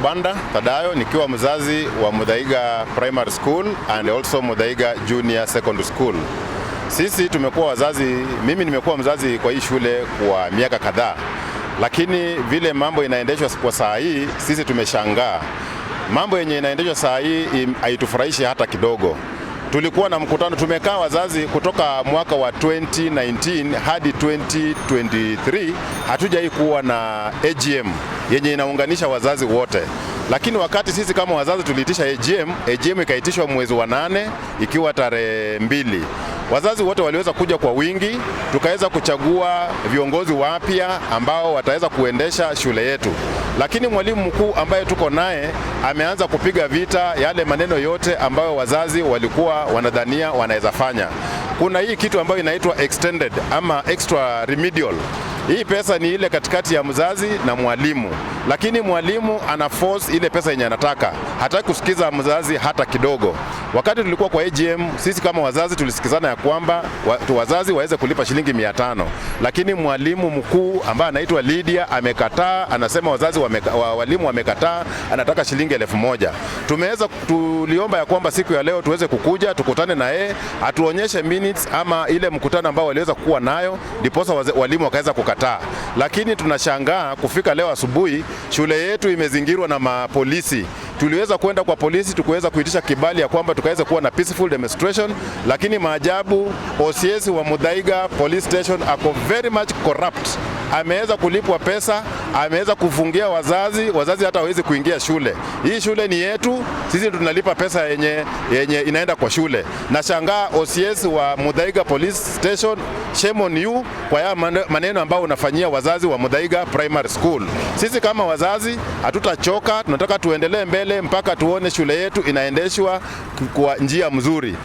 Banda Tadayo, nikiwa mzazi wa Muthaiga Primary School and also Muthaiga Junior Secondary School. Sisi tumekuwa wazazi, mimi nimekuwa mzazi kwa hii shule kwa miaka kadhaa, lakini vile mambo inaendeshwa kwa saa hii, sisi tumeshangaa. Mambo yenye inaendeshwa saa hii haitufurahishi hata kidogo. Tulikuwa na mkutano, tumekaa wazazi kutoka mwaka wa 2019 hadi 2023, hatujai kuwa na AGM yenye inaunganisha wazazi wote. Lakini wakati sisi kama wazazi tuliitisha AGM, AGM ikaitishwa mwezi wa 8 ikiwa tarehe 2. Wazazi wote waliweza kuja kwa wingi, tukaweza kuchagua viongozi wapya ambao wataweza kuendesha shule yetu. Lakini mwalimu mkuu ambaye tuko naye ameanza kupiga vita yale maneno yote ambayo wazazi walikuwa wanadhania wanaweza fanya. Kuna hii kitu ambayo inaitwa extended ama extra remedial. Hii pesa ni ile katikati ya mzazi na mwalimu, lakini mwalimu ana force ile pesa yenye anataka, hataki kusikiza mzazi hata kidogo. Wakati tulikuwa kwa AGM, sisi kama wazazi tulisikizana ya kwamba wazazi waweze kulipa shilingi 500, lakini mwalimu mkuu ambaye anaitwa Lydia amekataa, anasema wazazi walimu wamekataa, anataka shilingi 1000. Tuliomba ya kwamba siku ya leo tuweze kukuja tukutane na yeye atuonyeshe minutes ama ile mkutano ambao waliweza kuwa nayo, ndiposa walimu wakaweza kukataa. Lakini tunashangaa kufika leo asubuhi shule yetu imezingirwa na mapolisi. Tuliweza kwenda kwa polisi tukaweza kuitisha kibali ya kwamba tukaweza kuwa na peaceful demonstration, lakini maajabu, OCS wa Muthaiga Police Station ako very much corrupt. Ameweza kulipwa pesa, ameweza kufungia wazazi, wazazi hata hawezi kuingia shule. Hii shule ni yetu, sisi tunalipa pesa yenye inaenda kwa shule. Nashangaa OCS wa Muthaiga Police Station, shame on you kwa ya maneno ambayo unafanyia wazazi wa Muthaiga Primary School. Sisi kama wazazi hatutachoka, tunataka tuendelee mbele mpaka tuone shule yetu inaendeshwa kwa njia mzuri.